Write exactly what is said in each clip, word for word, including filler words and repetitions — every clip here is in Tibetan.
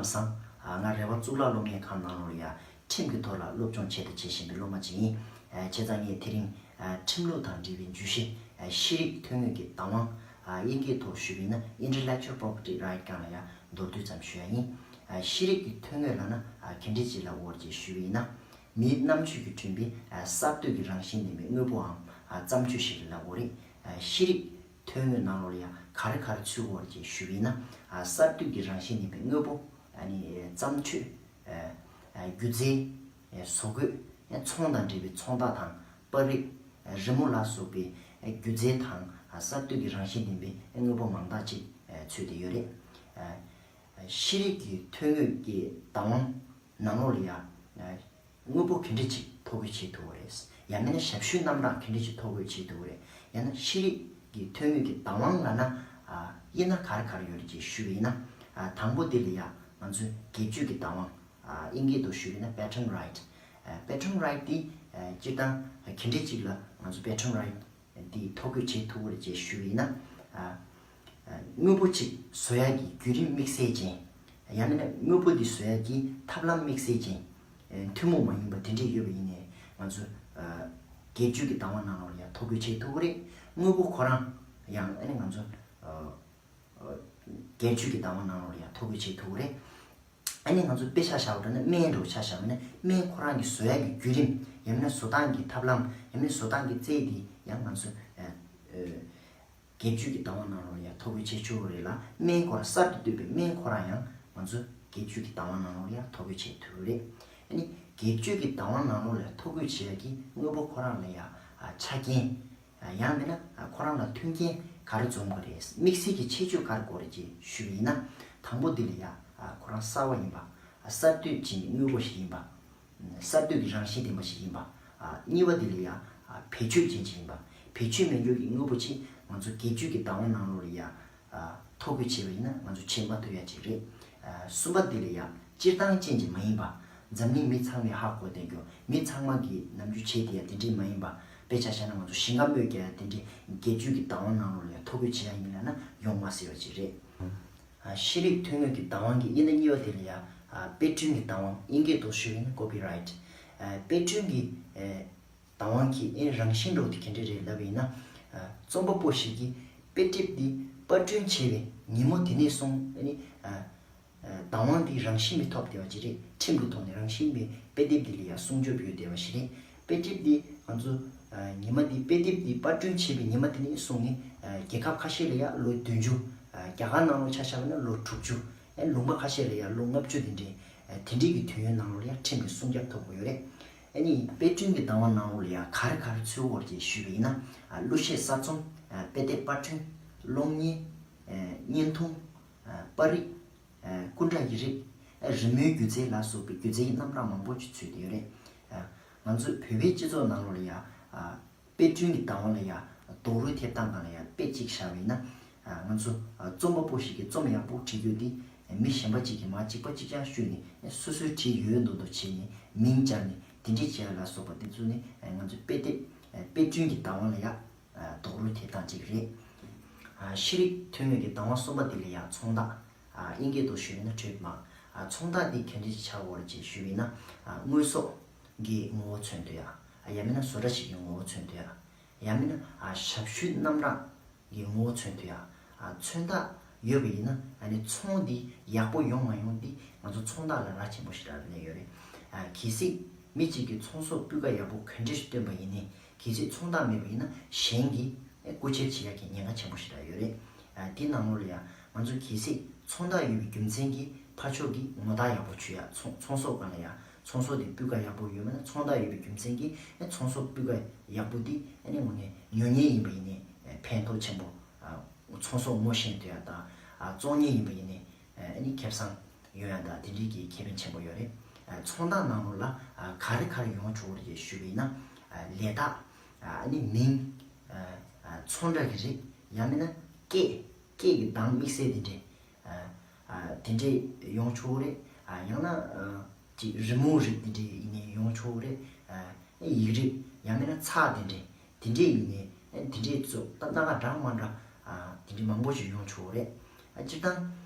ལམ་སང་། ང་རེ་བ་གཙུག་ལག་སློབ་གཉེར་ཁང་ནང་ལོགས་ལ་ཡ་ཁྲིམས་ཀྱི་ཐོག་ལ་སློབ་སྦྱོང་བྱེད་དང་བྱེད་བཞིན་པའི་སློབ་མ་ཅིག་ཡིན། བྱས་ཙང་ངས་དེ་རིང་ཁྲིམས་ལུགས་དང་འབྲེལ་བའི་བརྗོད་གཞི། ཤེས་རིག་ཐོན་དངོས་ཀྱི་བདག་དབང་། དབྱིན་སྐད་ཐོག་ཞུས་པ་ཡིན་ན་Intellectual Property Right སྒང་ལ་ཡ་མདོར་བསྡུས་ཙམ་ཞུ་ཡ་ཡིན། ཤེས་རིག་གི་ཐོན་དངོས་ལབ་ན་ག་འདྲ་ཅིག་ལབ་དགོས་རེད་ཅེས་ཞུས་པ་ཡིན་ན། མིའི་རྣམ་དཔྱོད་ཀྱིས་བསྐྲུན་པའི་གསར་གཏོད་ཀྱི་རང་བཞིན་ལྡན་པའི་དངོས་པོའམ་བརྩམས་ཆོས་ཤིག་ལ་ལབ་དགོས་རེད། ཤེས་རིག་ཐོན་དངོས་ནང་ལོགས་ལ་ཡང་ག་རེ་ག་རེ་ཚུད་ཡོད་རེད་ཅེས་ཞུས་པ་ཡིན་ན། གསར་གཏོད་ཀྱི་རང་བཞིན་ལྡན་པའི་དངོས་པོ། ཨ་ནི་བརྩམས་ཆོས། སྒྱུ་རྩལ། བཟོ་བཀོད། ཚོང་དང་འབྲེལ་བའི་ཚོང་རྟགས་དང་པར་རིས། རི་མོ་ལ་སོགས་པའི་སྒྱུ་རྩལ་དང་གསར་གཏོད་ཀྱི་རང་བཞིན་ལྡན་པའི་དངོས་པོ་མང་དག་ཅིག་ཚུད་བསྡད་ཡོད་རེད། ཤེས་རིག་གི་ཐོན་དངོས་ཀྱི་བདག་དབང་ནང་ལོགས་ལ་ཡང་དངོས་པོ་ག་འདྲ་ཅིག་ཐོ་འགོད་བྱེད་ཐུབ་ཀྱི་རེད། ཡང་མིན་ན་ཞབས་ཞུའི་རྣམ་གྲངས་ག་འདྲ་ཅིག་ཐོ་འགོད་བྱེད་ཐུབ་ཀྱི་རེད། ཡང་ན་ཤེས་རིག་གི་ཐོན་དངོས་ཀྱི་བདག་དབང་ལབ་ན་དབྱེ་ན་ག་རེ་ག་རེ་ཡོད་རེད་ཅེས་ཞུས་པ་ཡིན་ན། དང་པོ་དེ་ལ་ཡང་ང་ཚོས་སྒེར་གཅོད་ཀྱི་བདག་དབང་། དབྱིན་སྐད་དུ་ཞུས་པ་ཡིན་ན་Patent Right། Patent Right དེ་སྤྱིར་བཏང་ག་འདྲ་ཅིག་ལ་ང་ཚོ་Patent Right དེ་ཐོ་འགོད་བྱེད་ཐུབ་ཀྱི་རེད་ཅེས་ཞུས་པ་ཡིན་ན། དངོས་པོ་གཅིག་བཟོ་ཡག་གི་བརྒྱུད་རིམ་དམིགས་བསལ་ཅན། ཡང་མིན་ན་དངོས་པོ་འདི་བཟོ་ཡག་གི་ཐབས་ལམ་དམིགས་བསལ་ཅན། ཐུན་མོང་མ་ཡིན་པ་དེ་འདྲས་ཡོད་པ་ཡིན་ནའི་ང་ཚོ་སྒེར་གཅོད་ཀྱི་བདག་དབང་ནང་ལོགས་ལ་ཡང་ཐོ་འགོད་བྱེད་ཐུབ་ཀྱི་རེད། དངོས་པོ་ཁོ་རང་ཡང་ཨ་ནི་ང་ཚོ་སྒེར་གཅོད་ཀྱི་བདག་དབང་ནང་ལོགས་ལ་ཡང་ཐོ་འགོད་བྱེད་ཐུབ་ཀྱི་རེད། ཨ་ནི་ང་ཚོ་དཔེ་ཆ་བཞག་པ་ན་སྨན་འདྲ་བོ་ཆ་བཞག་པ་ན་སྨན་ཁོ་རང་གི་བཟོ་ཡག་གི་བརྒྱུད་རིམ། ཡང་མིན་ན་བཟོ་སྟངས་ཀྱི་ཐབས་ལམ། ཡང་མིན་ན་བཟོ་སྟངས་ཀྱི་རྩལ་འདི་ཡང་ང་ཚོ་སྒེར་གཅོད་ཀྱི་བདག་དབང་ནང་ལོགས་ལ་ཡང་ཐོ་འགོད་བྱེད་ཆོག་གི་རེད་ལ། སྨན་ཁོ་རང་གསར་དུ་བཏོད་པའི་སྨན་ཁོ་རང་ཡང་ང་ཚོ་སྒེར་གཅོད་ཀྱི་བདག་དབང་ནང་ལོགས་ལ་ཡང་ཐོ་འགོད་བྱེད་ཐུབ་ཀྱི་རེད། ཨ་ནི་སྒེར་གཅོད་ཀྱི་བདག་དབང་ནང་ལོགས་ལ་ཐོ་འགོད་བྱེད་ཡག་གི་དངོས་པོ་ཁོ་རང་ལ་ཡང་ཆ་རྐྱེན། ཡང་མིན་ན་ཁོ་རང་ལ་མཐུན་རྐྱེན་ག་རེ་འཛོམས་དགོས་རེད། དམིགས་བསལ་གྱི་ཁྱད་ཆོས་ག་རེ་དགོས་རེད་ཅེས་ཞུས་པ་ཡིན་ན། དང་པོ་འདི་ལ་ཡ་ཁོ་རང་གསར་པ་ཡིན་པ། གསར་གཏོད་བྱས་ནས་དངོས་པོ་ཞིག་ཡིན་པ། གསར་གཏོད་ཀྱི་རང་བཞིན་ལྡན་པ་ཞིག་ཡིན་པ། གཉིས་པ་འདི་ལ་ཡ་བེད་སྤྱོད་ཅན་ཅིག་ཡིན་པ། བེད་སྤྱོད་མེད་རྒྱུ་གི་དངོས་པོ་ཅིག་ང་ཚོ་སྒེར་གཅོད་ཀྱི་བདག་དབང་ནང་ལོགས་ལ་ཡ། ཐོ་འགོད་བྱས་པ་ཡིན་ན་ང་ཚོ་བྱེད་མ་ཐུབ་ཡ་ཅིག་རེད། གསུམ་པ་འདི་ལ་ཡ་སྤྱིར་བཏང་ཅན་གྱི་མ་ཡིན་པ། འཛམ་གླིང་མི་ཚང་མས་ཧ་གོ་བསྡད་རྒྱུ། མི་ཚང་མ་གིས་ནམ་རྒྱུན་བྱེད་བསྡད་ཡ་དེ་འདྲས་མ་ཡིན་པ། དཔེ་ཆ་བཞག་ན་ང་ཚོ་ཞིང་ཁ་རྨོས་རྒྱག་ཡ་དེ་འདྲས་སྒེར་གཅོད་ཀྱི་བདག་དབང་ནང་ལོགས་ལ་ཡ་ཐོ་འགོད་བྱེད་ཡ་ཡིན་ལབ་ན་ཡོང་མ་སྲིད་པ་ཅིག་རེད། ཤེས་རིག་ཐོན་དངོས་ཀྱི་བདག་དབང་གི་དབྱེ་ན་གཉིས་པ་དེ་ལ་ཡ་དཔེ་སྐྲུན་གྱི་བདག་དབང་། དབྱིན་སྐད་ཐོག་ཞུས་པ་ཡིན་ན་Copyright། དཔེ་སྐྲུན་གྱི་བདག་དབང་གི་ཨེ་རང་བཞིན་འདྲ་བོ་དེ་ག་འདྲ་རེད་ལབ་པ་ཡིན་ན། རྩོམ་པ་པོ་ཞིག་གིས་དཔེ་དེབ་འདི་པར་སྐྲུན་བྱས་པའི་ཉིན་མོ་དེ་ནས་བཟུང་ཨ་ནི། བདག་དབང་འདི་རང་བཞིན་གྱིས་ཐོབ་བསྡད་པ་ཅིག་རེད། ཁྲིམས་ཀྱི་ཐོག་ནས་རང་བཞིན་གྱིས་དཔེ་དེབ་འདི་ལ་ཡང་སྲུང་སྐྱོབ་ཡོད་བསྡད་པ་ཞིག་རེད། དཔེ་དེབ་འདི་ང་ཚོ་ཉི་མ་འདི་དཔེ་དེབ་འདི་པར་སྐྲུན་བྱས་པའི་ཉི་མ་དེ་ནས་བཟུང་ནས་རྒྱལ་ཁབ་ཁ་ཤས་ལ་ཡང་ལོ་བདུན་ཅུ། རྒྱ་གར་ནང་ལོགས་ཆ་བཞག་པ་ན་ལོ་དྲུག་ཅུ། ལུང་པ་ཁ་ཤས་ལ་ཡང་ལོ་ལྔ་བཅུ་དེ་འདྲའི་དེ་འདྲའི་གི་དུས་ཡུན་ནང་ལོགས་ལ་ཡང་ཁྲིམས་ཀྱི་སྲུང་སྐྱོབ་ཐོབ་དགོས་ཡོད་རེད། ཨ་ནི་དཔེ་སྐྲུན་གྱི་བདག་དབང་ནང་ལོགས་ལ་ཡང་ག་རེ་ག་རེ་ཚུད་ཡོད་རེད་ཅེས་ཞུས་པ་ཡིན་ན། གླུ་གཞས་གསར་རྩོམ། དཔེ་དེབ་པར་སྐྲུན། གློག་བརྙན། བརྙན་ཐུང་། པར་རིས། སྐུ་འདྲ་གི་རིགས། རི་མོའི་སྒྱུ་རྩལ་ལ་སོགས་པའི་སྒྱུ་རྩལ་གྱི་རྣམ་གྲངས་མང་པོ་ཅིག་ཚུད་བསྡད་ཡོད་རེད། ང་ཚོའི་བོད་པའི་སྤྱི་ཚོགས་ནང་ལོགས་ལ་ཡང་དཔེ་སྐྲུན་གྱི་བདག་དབང་ལ་ཡང་རྡོག་རོལ་ཐེབས་སྟངས་སྒང་ལ་ཡང་དཔེ་གཅིག་བཞག་པ་ཡིན་ན། ང་ཚོ་རྩོམ་པ་པོ་ཞིག་གིས་རྩོམ་ཡག་པོ་བྲིས་རྒྱུ་འདི་མི་གཞན་པ་གཅིག་གིས་མར་གཅིག་པ་གཅིག་རྐྱང་བཤུས་ནས་སོ་སོའི་བྲིས་ཡོད་མདོག་མདོག་བྱས་ནས་མིང་སྦྱར་ནས་དེ་འདྲས་བྱས་ལ་སོགས་པ་དེ་ཚོ་ནི་ང་ཚོའི་དཔེ་དེབ་དཔེ་སྐྲུན་གྱི་བདག་དབང་ལ་ཡང་རྡོག་རོལ་ཐེབས་སྟངས་གཅིག་རེད། ཤེས་རིག་ཐོན་དངོས་ཀྱི་བདག་དབང་གསུམ་པ་དེ་ལ་ཡང་ཚོང་རྟགས། དབྱིན་སྐད་དུ་ཞུས་ན་trademark། ཚོང་རྟགས་འདི་ག་འདྲ་ཞིག་ཆགས་ཡོད་རེད་ཅེས་ཞུས་པ་ཡིན་ན། དངོས་ཟོག་གི་ངོ་བོ་མཚོན་ཐུབ་ཡ། ཡང་མིན་ན་བཟོ་གྲྭ་ཞིག་གི་ངོ་བོ་མཚོན་ཐུབ་ཡ། ཡང་མིན་ན་ཞབས་ཞུའི་རྣམ་གྲངས་ཀྱི་ངོ་བོ་མཚོན་ཐུབ་ཡ། མཚོན་རྟགས་ཡོད་པ་ཡིན་ན་ཨ་ནི་ཚོང་འདི་ཡག་པོ་ཡོང་མ་ཡོང་འདི་ང་ཚོ་ཚོང་རྟགས་ལ་རག་ཆེན་པོ་ཞེ་དྲག་གནས་ཡོད་རེད། གལ་སྲིད་མི་གཅིག་གིས་ཚོང་ཟོག་སྤུས་ཀ་ཡག་པོ་ག་འདྲ་ཞིག་བཏོན་པ་ཡིན་ནའི་གལ་སྲིད་ཚོང་རྟགས་མེད་པ་ཡིན་ན་གཞན་གྱིས་རྐུ་འཁྱེར་བྱེད་ཡག་གི་ཉེན་ཁ་ཆེན་པོ་ཞེ་དྲག་ཡོད་རེད། དེ་ནང་ལོགས་ལ་ཡང་ང་ཚོ་གལ་སྲིད་ཚོང་རྟགས་ཡོད་པའི་རྒྱུ་མཚན་གྱིས་ཕར་ཕྱོགས་ཀྱིས་ངོ་རྟགས་ཡག་པོ་ཆོད་ཡ། ཚོང་ཚོང་ཟོག་སྒང་ལ་ཡང་ཚོང་ཟོག་དེ་སྤུས་ཀ་ཡག་པོ་ཡོད་མེད་ན་ཚོང་རྟགས་ཡོད་པའི་རྒྱུ་མཚན་གྱིས་ཚོང་ཟོག་སྤུས་ཀ་ཡག་པོ་དེ་ཨ་ནི་དངོས་གནས་ཉོ་མཁན་ཡིན་པ་ཡིན་ནའི་ཕན་ཐོགས་ཆེན་པོ། ཚོང་ཟོག་ངོ་ཤེས་ཐུབ་ཡ་དང་བཙོང་མཁན་ཡིན་པ་ཡིན་ནའི་ཨ་ནི་ཁེ་བཟང་ཡོང་ཡ་དང་དེ་འདྲའི་གི་ཁེ་ཕན་ཆེན་པོ་ཡོད་རེད། ཚོང་རྟགས་ནང་ལོགས་ལ་ག་རེ་ག་རེ་ཡོང་ཆོག་རེད་ཞུས་པ་ཡིན་ན། ལས་རྟགས། ཨ་ནི་མིང་། ཚོང་འདྲ་གི་རིགས། ཡང་མིན་ན་སྐད། སྐད་ཀྱི་གདངས་དམིགས་བསལ་དེ་འདྲས། དེ་འདྲས་ཡོང་ཆོག་རེད། ཡང་ན་ཅིག་རི་མོའི་རིགས་དེ་འདྲས་ཡིན་ནའི་ཡོང་ཆོག་རེད། ཡིག་རིགས་ཡང་མིན་ན་ཚགས་དེ་འདྲས། དེ་འདྲས་ཡིན་ནའི་དེ་འདྲས་ཚོ་ད་སྣ་ཁ་འདྲ་མ་འདྲ་དེ་འདྲས་མང་པོ་ཞིག་ཡོང་ཆོག་རེད། སྤྱིར་བཏང་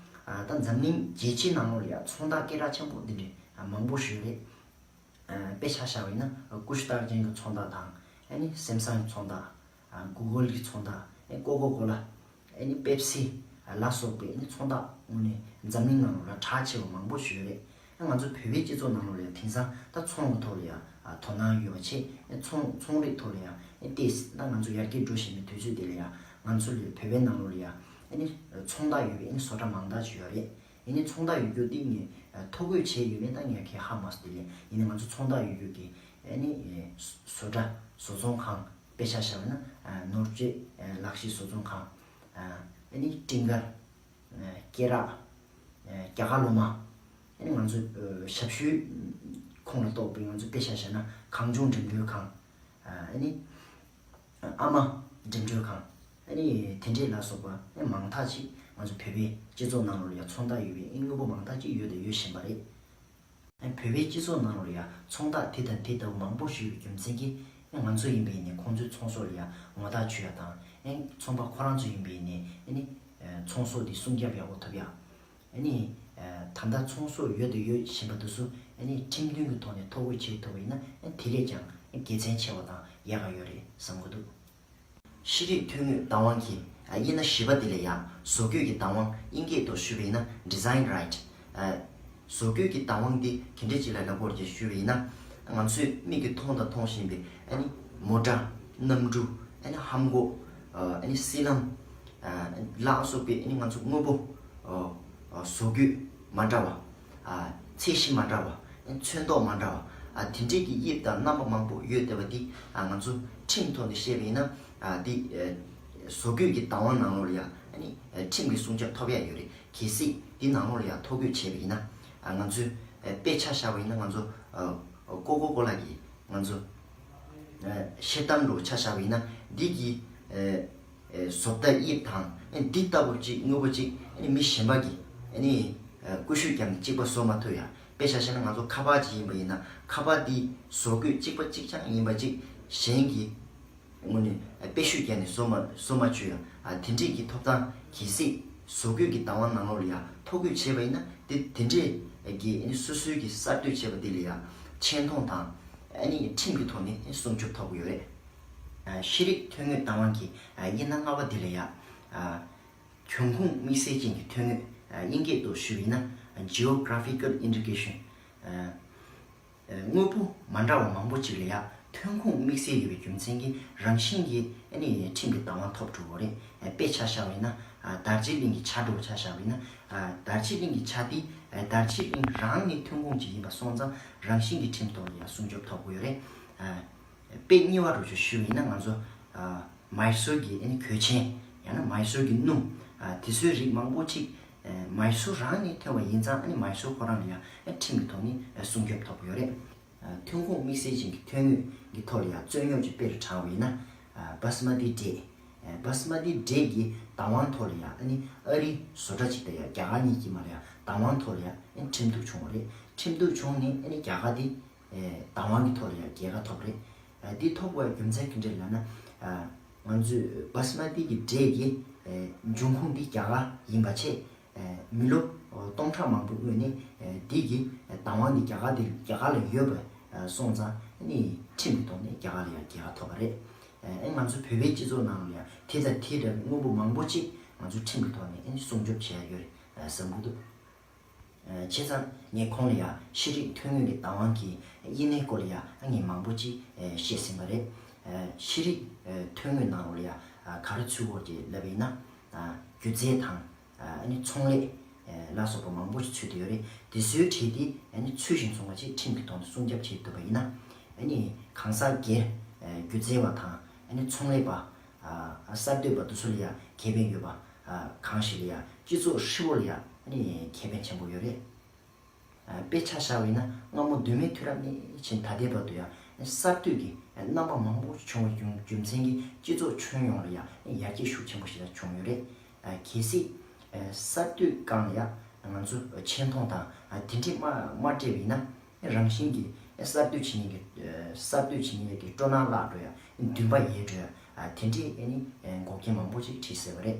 ད་འཛམ་གླིང་རྒྱལ་སྤྱིའི་ནང་ལོགས་ལ་ཡང་ཚོང་རྟགས་སྐད་གྲགས་ཆེན་པོ་འདི་འདྲའི་མང་པོ་ཞིག་ཡོད་རེད། དཔེ་ཆ་བཞག་པ་ཡིན་ན་ཀུ་ཤུ་རྟགས་ཅན་གྱི་ཚོང་རྟགས་དང་། ཨ་ནི་སེམ་སང་གི་ཚོང་རྟགས། གུ་གལ་གྱི་ཚོང་རྟགས། ཀོ་ཀོ་ཀོ་ལ། ཨ་ནི་པེབ་སི་ལ་སོགས་པའི་ཨ་ནི་ཚོང་རྟགས་དངོས་གནས་འཛམ་གླིང་ནང་ལོགས་ལ་གྲགས་ཆེ་བ་མང་པོ་ཞིག་ཡོད་རེད། ང་ཚོ་བོད་པའི་སྤྱི་ཚོགས་ནང་ལོགས་ལ་ཡང་དེང་སང་ད་ཚོང་གི་ཐོག་ལ་ཡང་དོ་སྣང་ཡོད་པ་བྱས། ཚོང་ཚོང་རིག་ཐོག་ལ་ཡང་ཏོག་ཙམ་ད་ང་ཚོ་ཡར་རྒྱས་འགྲོ་བཞིན་པའི་དུས་ཚོད་འདི་ལ་ཡང་ང་ཚོ་ལ་བོད་པའི་ནང་ལོགས་ལ་ཡང་ཨ་ནི་ཚོང་རྟགས་ཡོད་པའི་ཨ་ནི་བཟོ་གྲྭ་མང་དག་ཅིག་ཡོད་རེད། ཡིན་ནའི་ཚོང་རྟགས་ཡོད་རྒྱུ་འདི་ངས་ཐོ་འགོད་བྱས་ཡོད་མེད་ད་ངས་གང་ཧ་མ་སོང་། དེ་ལས་ཡིན་ནའི་ང་ཚོ་ཚོང་རྟགས་ཡོད་རྒྱུ་གི་ཨ་ནི་བཟོ་གྲྭ་བཟོ་ཚོང་ཁང་། དཔེ་ཆ་བཞག་པ་ན་ནོར་རྗེ་ལག་ཤེས་བཟོ་ཚོང་ཁང་། ཨ་ནི་སྤྲིན་དཀར། སྐེ་རགས། རྒྱ་གར་ལོ་མ། ཨ་ནི་ང་ཚོ་ཞབས་ཞུའི་ཁོངས་ལ་གཏོགས་པའི་ང་ཚོ་དཔེ་ཆ་བཞག་ན་གངས་ལྗོངས་འགྲིམ་འགྲུལ་ཁང་། ཨ་ནི་ཨ་མ་འགྲིམ་འགྲུལ་ཁང་། ཨ་ནི་དེ་འདྲས་ལ་སོགས་པ་ཨ་ནི་མང་དག་ཅིག་ང་ཚོ་བོད་པའི་སྤྱི་ཚོགས་ནང་ལོགས་ལ་ཡང་ཚོང་རྟགས་ཡོད་པའི་ཨ་ནི་དངོས་པོ་མང་དག་ཅིག་ཡོད་དང་ཡོད་བཞིན་པ་རེད། ཨ་ནི་བོད་པའི་སྤྱི་ཚོགས་ནང་ལོགས་ལ་ཡང་ཚོང་རྟགས་དེ་དང་དེ་ལྟ་བུ་མང་པོ་ཞིག་ཡོད་པའི་རྒྱུ་མཚན་གྱིས། ཨ་ནི་ང་ཚོ་ཡིན་པ་ཡིན་ནའི་ཁོང་ཚོའི་ཚོང་ཟོག་ལ་ཡང་ངོ་རྟགས་ཆོད་ཡ་དང་། ཨ་ནི་ཚོང་པ་ཁོ་རང་ཚོ་ཡིན་པ་ཡིན་ནའི་ཨ་ནི་ཚོང་ཟོག་དེ་སྲུང་སྐྱོབ་ཡག་པོ་ཐུབ་ཡ། ཨ་ནི། ད་ལྟ་ཚོང་ཟོག་ཡོད་དང་ཡོད་བཞིན་པ་དེ་ཚོ་ཨ་ནི་ཁྲིམས་མཐུན་གྱི་ཐོག་ནས་ཐོ་འགོད་བྱེད་ཐུབ་པ་ཡིན་ན། ཨ་ནི་དེ་ལས་ཀྱང་དགེ་མཚན་ཆེ་བ་དང་ཡག་ག་ཡོད་རེད་བསམ་གྱི་འདུག་ཤེས་རིག་ཐོན་དངོས་བདག་དབང་གི་དབྱེ་ན་བཞི་པ་དེ་ལ་ཡང་བཟོ་བཀོད་ཀྱི་བདག་དབང་དབྱིན་སྐད་དུ་ཞུས་པ་ཡིན་ན་Design Right། བཟོ་བཀོད་ཀྱི་བདག་དབང་འདི་ག་འདྲ་ཅིག་ལ་ལབ་དགོས་རེད་ཅེས་ཞུས་པ་ཡིན་ན། ང་ཚོས་མིག་གིས་མཐོང་དང་མཐོང་བཞིན་པའི་ཨ་ནི་མོ་ཊ། གནམ་གྲུ། ཨ་ནི་ཧམ་གོ། ཨ་ནི་སི་ལམ། ལ་སོགས་པའི་ཨ་ནི་ང་ཚོ་དངོས་པོ་བཟོ་བཀོད་མ་འདྲ་བ། ཚད་གཞི་མ་འདྲ་བ། ཚོན་མདོག་མ་འདྲ་བ། དེ་འདྲས་ཀྱི་དབྱིབས་དང་རྣམ་པ་མང་པོ་ཡོད་བསྡད་པ་འདི་ང་ཚོ་ཁྲིམས་ཐོག་ནས་བཤད་པ་ཡིན་ན། འདི་བཟོ་བཀོད་ཀྱི་བདག་དབང་ནང་ལོགས་ལ་ཡང་ཨ་ནི་ཁྲིམས་ཀྱི་སྲུང་སྐྱོབ་ཐོབ་ཡ་ཡོད་རེད། གལ་སྲིད་འདི་ནང་ལོགས་ལ་ཡང་ཐོ་འགོད་བྱས་པ་ཡིན་ན། ང་ཚོས་དཔེ་ཆ་བཞག་པ་ཡིན་ན་ང་ཚོ་ཀོ་ཀོ་ཀོ་ལ་གི་ང་ཚོ་ཤེལ་དམ་འདྲ་བོ་ཆ་བཞག་པ་ཡིན་ན། འདི་གི་བཟོ་ལྟ་དབྱིབས་དང་འདི་ལྟ་བུ་གཅིག་དངོས་པོ་གཅིག་མི་གཞན་པ་གིས་ཀུ་ཤུ་བརྒྱབ་ནས་གཅིག་པ་བཟོ་མ་ཐུབ་ཡ། དཔེ་ཆ་བཞག་ན་ང་ཚོ་ཁ་པར་གཅིག་ཡིན་པ་ཡིན་ན། ཁ་པར་འདི་བཟོ་བཀོད་གཅིག་པ་གཅིག་རྐྱང་ཡིན་པ་གཅིག་གཞན་གྱིས་དངོས་གནས་དཔེ་ཤུགས་བརྒྱབ་ནས་བཟོ་མ་བཟོ་མ་བཅུག་ཡ། དེ་འདྲས་ཀྱི་ཐོབ་ཐང་གལ་སྲིད་བཟོ་བཀོད་ཀྱི་བདག་དབང་ནང་ལོགས་ལ་ཡ་ཐོ་འགོད་བྱས་པ་ཡིན་ན། དེ་དེ་འདྲས་ཀྱི་སོ་སོའི་གི་གསར་གཏོད་བྱས་པ་དེ་ལ་ཡ་ཆེ་མཐོང་དང་ཨ་ནི་ཁྲིམས་ཀྱི་ཐོག་ནས་སྲུང་སྐྱོབ་ཐོབ་ཀྱི་ཡོད་རེད། ཤེས་རིག་ཐོན་དངོས་བདག་དབང་གི་དབྱེ་ན་ལྔ་པ་དེ་ལ་ཡ། འབྱུང་ཁུངས་དམིགས་བསལ་ཅན་གྱི་ཐོན་དངོས། དབྱིན་སྐད་དུ་ཞུས་པ་ཡིན་ན་Geographical Indication། དངོས་པོ་མ་འདྲ་བ་མང་པོ་ཅིག་ལ་ཡ་ཐོན་ཁུངས་དམིགས་བསལ་ཡོད་པའི་རྒྱུ་མཚན་གྱིས་རང་བཞིན་གྱིས་ཨ་ནི་ཁྲིམས་ཀྱི་བདག་དབང་ཐོབ་འགྲོ་གི་རེད། དཔེ་ཆ་བཞག་པ་ཡིན་ན། དར་ཇི་ལིང་གི་ཇ་འདྲ་བོ་ཆ་བཞག་པ་ཡིན་ན། དར་ཇི་ལིང་གི་ཇ་དེ་དར་ཇི་ལིང་རང་ནས་ཐོན་ཁུངས་ཅིག་ཡིན་པ་སོང་ཙང་རང་བཞིན་གྱིས་ཁྲིམས་ཐོག་ལ་ཡ་སྲུང་སྐྱོབ་ཐོབ་ཀྱི་ཡོད་རེད། དཔེ་རྙིང་བ་འདྲ་བོ་ཞུས་པ་ཡིན་ན་ང་ཚོ་མའི་སོར་གྱི་ཨ་ནི་གོས་ཆེན། ཡང་ན་མའི་སོར་གྱི་སྣུམ། དེ་ཚོའི་རིགས་མང་པོ་ཅིག་མའི་སོར་རང་ནས་ཐོན་པ་ཡིན་ཙང་། ཨ་ནི་མའི་སོར་ཁོ་རང་ལ་ཡང་ཁྲིམས་ཀྱི་ཐོག་ནས་སྲུང་སྐྱོབ་ཐོབ་ཀྱི་ཡོད་རེད། ཐོན་ཁུངས་དམིགས་བསལ་ཅན་གྱི་ཐོན་དངོས་ཀྱི་ཐོག་ལ་ཡང་རྩོད་རྙོག་ཅིག་དཔེ་རུ་དྲངས་པ་ཡིན་ན། སྦ་སི་མ་ཏི་འབྲས། སྦ་སི་མ་ཏི་འབྲས་ཀྱི་བདག་དབང་ཐོག་ལ་ཡང་ཨ་ནི་ཨ་རིའི་བཟོ་གྲྭ་ཅིག་དང་ཡང་རྒྱ་གར་གཉིས་ཀྱི་བར་ལ་ཡང་བདག་དབང་ཐོག་ལ་ཡང་ཨ་ནི་ཁྲིམས་གཏུག་བྱུང་བ་རེད། ཁྲིམས་གཏུག་བྱུང་ནས་ཨ་ནི་རྒྱ་གར་དེ། བདག་དབང་གི་ཐོག་ལ་ཡང་རྒྱལ་ཁ་ཐོབ་རེད། འདི་ཐོབ་པའི་རྒྱུ་མཚན་ག་འདྲ་ལབ་ན། ང་ཚོས་སྦ་སི་མ་ཏི་གི་འབྲས་ཀྱི་འབྱུང་ཁུངས་འདི་རྒྱ་གར་ཡིན་པ་བྱས། མི་ལོ་སྟོང་ཕྲག་མང་པོའི་སྔོན་ནས་འདི་གི་བདག་དབང་འདི་རྒྱ་གར་འདི་རྒྱ་གར་ལ་ཡོད་པ་སོང་ཙང་ནི་ཁྲིམས་ཀྱི་ཐོག་ནས་རྒྱ་གར་ལ་ཡང་རྒྱལ་ཁ་ཐོབ་པ་རེད། ང་ཚོ་བོད་པའི་སྤྱི་ཚོགས་ནང་ལ་ཡང་དེ་དང་དེ་འདྲ་བའི་དངོས་པོ་མང་པོ་ཅིག་ང་ཚོ་ཁྲིམས་ཀྱི་ཐོག་ནས་སྲུང་སྐྱོབ་བྱས་ཡོད་རེད་བསམ་གྱི་འདུག་བྱས་ཙང་ངས་ཁོང་ལ་ཡང་ཤེས་རིག་ཐོན་དངོས་ཀྱི་བདག་དབང་གི་དབྱེ་གནས་སྐོར་ལ་ཡང་ངས་མང་པོ་ཅིག་བཤད་ཟིན་པ་རེད། ཤེས་རིག་ཐོན་དངོས་ནང་ལ་ཡང་ག་རེ་ཚུད་ཡོད་ཅེས་ལབ་པ་ཡིན་ན། སྒྱུ་རྩལ་དང་། ཚོང་ལས་ལ་སོགས་པ་མང་པོ་ཞིག་ཚུད་དེ་ཡོད་རེད། དེ་ཚོའི་གྲས་དེ་ཚུད་བཞིན་སོང་བ་ཅིག་ཁྲིམས་ཀྱི་ཐོག་ནས་སྲུང་སྐྱོབ་བྱེད་ཐུབ་པ་ཡིན་ན། གང་ཟག་སྒེར་སྒྱུ་རྩལ་བ་དང་ཚོང་ལས་པ། གསར་གཏོད་པ་དེ་ཚོ་ལ་ཡང་ཁེ་ཕན་ཡོད་པ། གང་ཞིག་ལ་ཡང་སྤྱི་ཚོགས་ཧྲིལ་པོ་ལ་ཡང་ཁེ་ཕན་ཆེན་པོ་ཡོད་རེད། དཔེ་ཆ་བཞག་པ་ཡིན་ན་སྔ་མོ་གདོད་མའི་དུས་རབས་ནས་བྱས་ད་ལྟའི་བར་དུ་ཡང་གསར་གཏོད་ཀྱི་རྣམ་པ་མང་པོ་བྱུང་བའི་རྒྱུ་རྒྱུ་མཚན་གྱིས་སྤྱི་ཚོགས་ཁྱོན་ཡོངས་ལ་ཡང་ཡར་རྒྱས་ཤུགས་ཆེན་པོ་ཞིག་ལ་བྱུང་ཡོད་རེད། གལ་སྲིད་གསར་གཏོད་སྒང་ལ་ཡང་ང་ཚོ་ཆེ་མཐོང་དང་དེ་འདྲས་མ་མ་སྤྲད་པ་ཡིན་ན། རང་བཞིན་གྱིས་གསར་གཏོད་བྱེད་མཁན་གྱི་གསར་གཏོད་བྱེད་མཁན་གྱི་སྤྲོ་སྣང་བརླག་འགྲོ་ཡ། འདུན་པ་ཡལ་འགྲོ་ཡ། དེ་འདྲས་ཨ་ནི་འགོག་རྐྱེན་མང་པོ་ཅིག་འཕྲད་སྲིད་པ་རེད།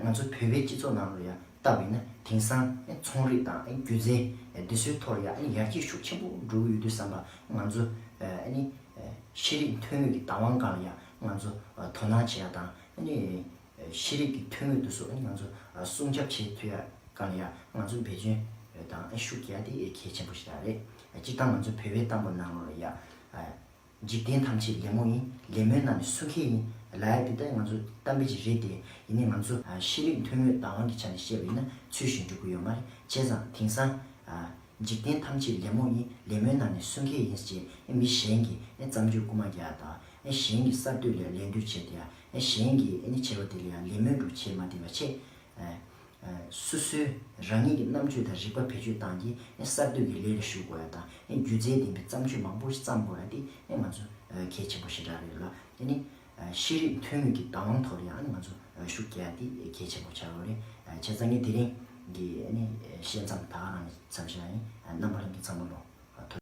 ང་ཚོ་བོད་པའི་སྤྱི་ཚོགས་ནང་ལ་ཡང་ ལྟ་བས་ན་དེང་སང་ཚོང་རིག་དང་སྒྱུ་རྩལ་འདི་ཚོའི་ཐོག་ལ་ཡང་ཡར་རྒྱས་ཤུགས་ཆེན་པོ་འགྲོ་གི་ཡོད་དུས་ཙམ་པ་ང་ཚོ་ཤེས་རིག་ཐོན་དངོས་ཀྱི་བདག་དབང་སྒང་ལ་ཡང་ང་ཚོ་དོ་སྣང་བྱེད་ཡ་དང་། ཤེས་རིག་གི་ཐོན་དངོས་དེ་ཚོ་ང་ཚོ་སྲུང་སྐྱོབ་བྱེད་ཐུབ་ཡ་སྒང་ལ་ཡང་ང་ཚོ་འབད་བརྩོན་དང་ཤུགས་རྒྱག་ཡ་དེ་གལ་ཆེན་པོ་ཞིག་རེད། སྤྱིར་བཏང་ང་ཚོ་བོད་པའི་གཏམ་དཔེ་ནང་ལོགས་ལ་ཡང་འཇིག་རྟེན་ཐམས་ཅད་ལད་མོ་ཡིན། ལད་མོའི་ནང་ནས་སྲུང་མཁན་ཡིན་ལབ་ཡ་དེ་ད་ང་ཚོ་གཏམ་དཔེ་ཅིག་རེད་དེ། ཡིན་ནའི་ང་ཚོ་ཤེས་རིག་ཐོན་དངོས་བདག་དབང་གི་ཆ་ནས་བཤད་པ་ཡིན་ན་ཚུལ་བཞིན་འགྲོ་གི་ཡོད་མ་རེད། བྱས་ཙང་དེང་སང་འཇིག་རྟེན་ཐམས་ཅད་ལད་མོ་ཡིན། ལད་མོའི་ནང་ནས་སྲུང་མཁན་ཡིན་ཟེར་མི་གཞན་གྱིས་བརྩམས་ཆོས་རྐུ་མ་རྒྱག་དང་། གཞན་གྱི་གསར་གཏོད་ལ་ལད་ཟློས་བྱས་ཏེ་ཡང་གཞན་གྱིས་བྱས་པ་དེ་ལ་ཡང་ལད་མོ་འདྲ་བྱེད་མ་བདེ་བ་བྱས། སོ་སོའི་རང་ཉིད་ཀྱི་རྣམ་དཔྱོད་དང་རིག་པ་བེད་སྤྱོད་བཏང་གིས་གསར་གཏོད་ཀྱི་ལས་ལ་ཞུགས་དགོས་ཡ་དང་། སྒྱུ་རྩལ་ལྡན་པའི་བརྩམས་ཆོས་མང་པོ་ཞིག་བརྩམ་དགོས་ཡ་དེ་ང་ཚོ་གལ་ཆེན་པོ་ཞེ་དྲག་རེད་ལ། དེ་ནི་ཤེས་རིག་ཐོན་དངོས་ཀྱི་བདག་དབང་ཐོག་ལ་ཡང་ང་ཚོ་ཤུགས་རྒྱག་ཡ་དེ་གལ་ཆེན་པོ་ཆགས་ཡོད་རེད། བྱས་ཙང་ངས་དེ་རིང་གི་བཤད་མཚམས་ད་ག་རང་མཚམས་བཞག་ཡིན། རྣམ་པ་ལྷན་རྒྱས་ཚང་མ་ལོ།